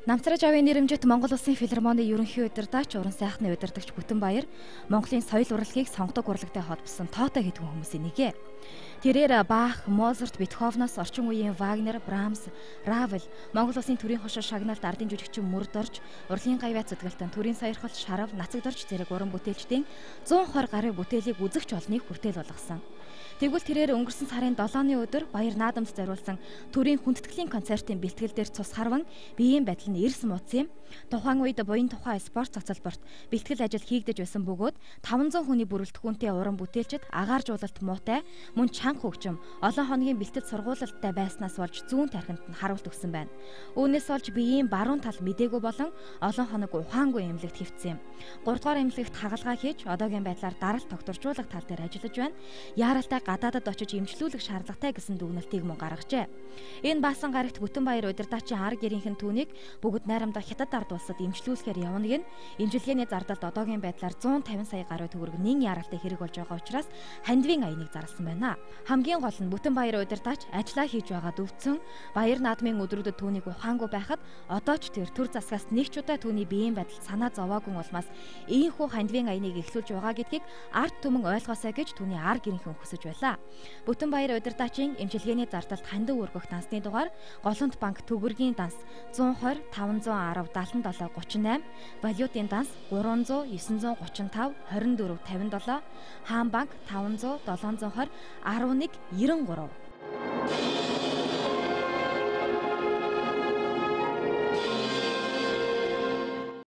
Намцраж авийн нэрэмжит Монгол Улсын филармоны ерөнхий удирдаач, уран сайхны удирдагч Бүтэнбаяр Монголын соёл урлагийг сонгодог урлагтай холбосон тоотой хэдхэн хүмүүсийн нэгэ. Тэрээр Бах, Моцарт, Бетховеноос орчин үеийн Вагнер, Брамс, Равел, Монгол Улсын төрийн хошуу шагналд ардын жүжигчин Мөрд орж, урлагийн гавьяат зүтгэлтэн төрийн саярхал, Шарав, Нацагдорж зэрэг уран бүтээлчдийн 120 гаруй бүтээлийг үзэгч олныг хүртээл болгосон. Тэгвэл тэрээр өнгөрсөн сарын 7-ны өдөр Баяр наадамд зориулсан төрийн хүндэтгэлийн концертын бэлтгэл дээр цус харван биеийн байдал нь эрс мууцсан юм. Тухайн үед буян тухай спорт цогцолборт бэлтгэл ажил хийгдэж байсан бөгөөд 500 хүний бүрэлдэхүүнтэй уран бүтээлчид агааржуулалт муутай, мөн чанга хөгжим, олон хоногийн бэлтгэл сургуулалттай байснаас болж зүүн тархинд нь харуулт өгсөн байна. Үүнээс болж биеийн баруун тал мдээгүй болон олон хоног ухаангүй эмнэлэгт хэвтсэн юм. 3 дугаар эмнэлэгт хагалгаа хийж одоогийн байдлаар даралт тогтворжуулах тал дээр ажиллаж байна. Яаралтай гадаадад очиж эмчлүүлэх шаардлагатай гэсэн дүгнэлтийг мөн гаргажээ. Энэ баасан гарагт Бүтэнбаяр удирдаачийн ар гэрийнхэн түүнийг бүгд найрамдах Хятад ард улсад эмчлүүлэхээр явна гэн. Эмчилгээний зардалд одоогийн байдлаар 150 сая гаруй төгрөг нэн яаралтай хэрэг болж байгаа учраас хандивын аяныг зарласан байна. Хамгийн гол нь Бүтэнбаяр удирдаач ажиллаа хийж байгаа дөвцөн Баяр наадмын өдрүүдэд түүнийг ухаангүй байхад одоо ч тэр төр засгаас нэг ч удаа түүний биеийн байдал санаа зовоогүй улмаас ийхүү хандивын аяныг эхлүүлж байгаа гэдгийг ард түмэн ойлгоосай гэж түүний ар гэрийнхэн хүсэж байлаа. Бүтэнбаяр удирдаачийн эмчилгээний зардалд хандив өргөх дансны дугаар Голомт банк төгрөгийн данс 120 510 77 38, валютын данс 300 935 24 57, Хаан банк 500 720 11 93.